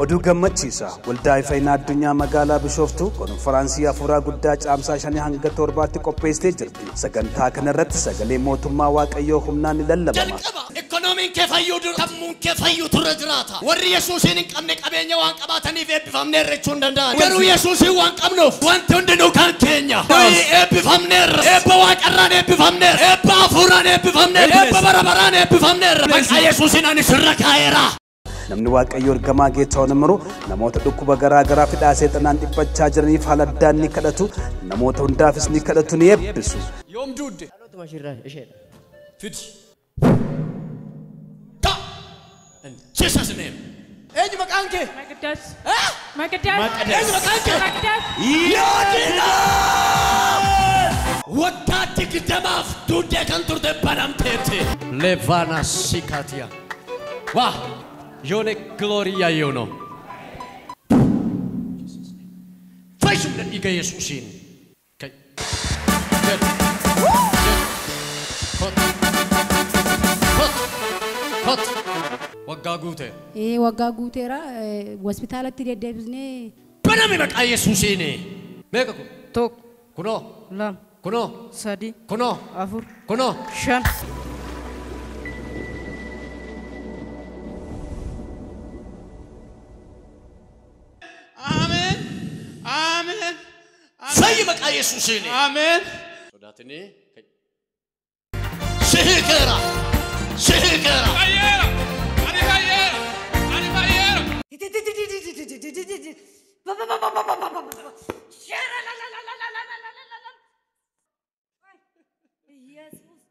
Oduu gammachiisaa waldaa Fayyinaa Addunyaa magaalaa Bishooftuu konfiraansii afuuraa guddaa caamsaa 5 hanga 7tti qopheessitee jirti. Sagantaa kanarratti sagalee mootummaa Waaqayyoo humnaan ni lallabama. Ikoonomiin kee fayyuu dura sammuun kee fayyuu turre jiraata. Warri Yesuusiin hin qabne qabeenya waan qabaataniif eebbifamneerra jechuu hin danda'an. Garuu Yesuusiin waan qabnuuf wanti hundinuu kan keenya. Nuyi eebbifamneerra. Eebba waaqarraan eebbifamneerra. Eebba hafuuraan eebbifamneerra. Eebba bara baraan eebbifamneerra. Maqaa Yesuusiin ani sirra kaa'eera. Namni Waaqayyoo ergamaa Geetahuun Imruu namoota dhukkuba garaa garaa fidhaa seexanaan dhiphachaa jiraniif haala addaan ni kadhatu, namoota hundaafis ni kadhatu, ni eebbisu. Yoom duudde? Dhalootuma isheerraa isheedha. Fidi. Ta! In Jesus name. Eenyu maqaan kee? Maqdas. Maqdas. Eenyu maqaan kee? Maqdas. Yoodina! Waggaa 20 duuddee kan turte banamteetti. Levana Sikatia. Waa! የሆነ ግሎሪ እያየሁ ነው። ፈሽም ለኢገ ኢየሱስን ወጋ ጉቴ ወጋ ጉቴራ ሆስፒታልatti deddeebisnee baname maqaa Yesuusiin. Meeqa kun? Tokko. Kunoo. Lama. Kunoo. Sadi. Kunoo. Afur. Kunoo. Shan. Amen. Amen. Fayyi maqaa Yesuusiin. Amen. Sodaatini. Sihiikeera. Sihiikeera. Fayyeera. Ani fayyeera. Ani fayyeera.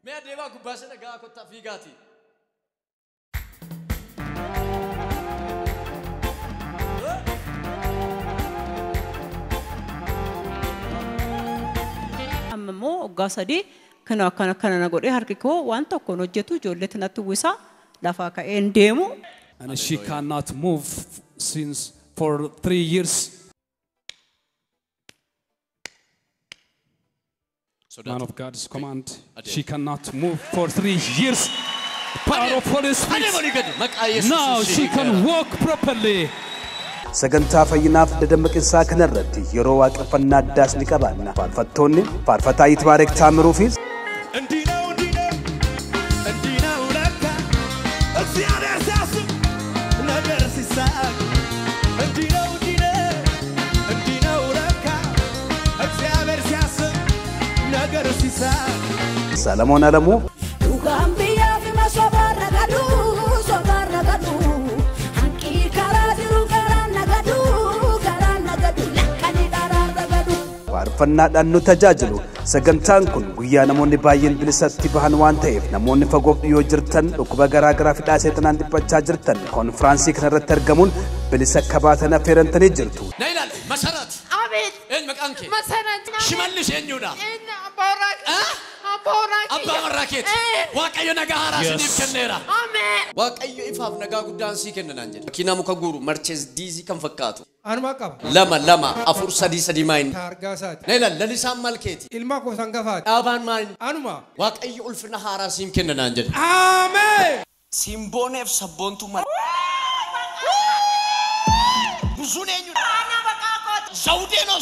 Mee adeemaa gubbaa sana gahaa kottaa fiigaati. Amma immoo waggaa 3 kana akkana akkana na godhee harki koo waan tokkoon hojjetu ijoolleetti natti uwwisa lafaa ka'een deemu. And she cannot move since for 3 years. Man of God's command, she cannot move for 3 years. Power of Holy Spirit. Now she can walk properly. Sagantaa fayyinaaf dadammaqiinsaa kanarratti yeroo waaqeffannaa addaas ni qabaanna. Faarfattoonni faarfataa Yitbaarek Taamiruu fi እንዲህ ነው እንዲህ ነው እንዲህ ነው ለካ እግዚአብሔር ሲያስብ ነገር ሲሳካ እንዲህ ነው እንዲህ ነው እንዲህ ነው ለካ እግዚአብሔር ሲያስብ ነገር ሲሳካ Salamoon Alamuu Dhugaan biyyaa fi masobarra gadu sobarra gadu hanqii karaa jiru karaa nagadu karaa nagadu lakkanii dharaarra gadu. Faarfannaadhaan nu tajaajilu. Sagantaan kun guyyaa namoonni baay'een bilisatti bahan waan ta'eef namoonni fagoof dhiyoo jirtan dhukkuba garaa garaa fidhaa seexanaan dhiphachaa jirtan konfiraansii kanarratti argamuun bilisa akka baatan affeerantanii jirtu. Na ilaali Masarat. Abeet. Eenyu maqaan kee? Masarat. Shimallis eenyudha? Inni abbaa warraa. Abbaa warraa kiyya. Abbaa warraa keeti. Waaqayyo nagaa haaraa isiniif kenneera. Ameen. Waaqayyo ifaaf nagaa guddaan sii kenna naan jedhe. Makiinaa muka guuru Mercedes diizii kan fakkaatu. Anuma qaba. 2 2 4 3 3 maayin. Taargaa isaati. Na ilaali lalisaan maal keeti? Ilma koo sangafaati. Dhaabaan maal? Anuma. Waaqayyo ulfina haaraa siin kenna naan jedhe. Ameen. Simbooneef sabboontuu mal. Buzuun eenyudha? ዘውዴ ነው።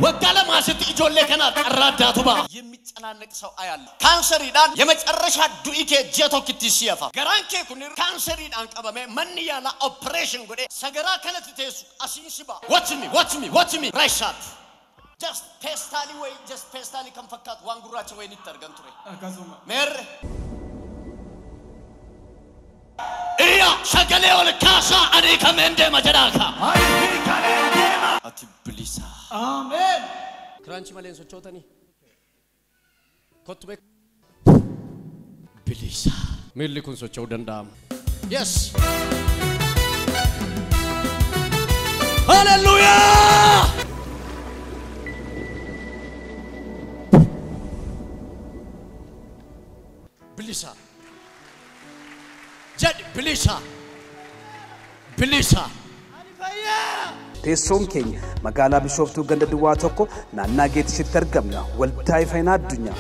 ወጋ ለማሰት ijoollee kanaaf carraa addaatu ba'a. የሚጨናነቅ ሰው አያለሁ። ካንሰሪidhaan የመጨረሻ du'i kee ji'a tokkotti si hafa. Garaan kee kun kaanseriidhaan qabamee manni yaalaa operation godhee sagaraa kanatti teessu asiin si ba'a. Watch me, watch me, watch me. Right up. Just peestaalii wayi, just peestaalii kan fakkaatu waan gurraacha wayi nitti argan ture. Akkasuma. Meerre. Iyya sagalee ol kaasaa ani kameen deema jedhaa kaa. Ati bilisa. Amen. Kiraanchi malee hin sochootanii. Kottu beeku. Bilisa. Miilli kun socho'uu danda'ama. Yes. Hallelujah! Bilisa. Jedhi bilisa. Bilisa. Teessoon keenya magaalaa Bishooftuu ganda duwwaa 1 naannaa Geetishitti argamna. Waldaa Fayyinaa Addunyaa.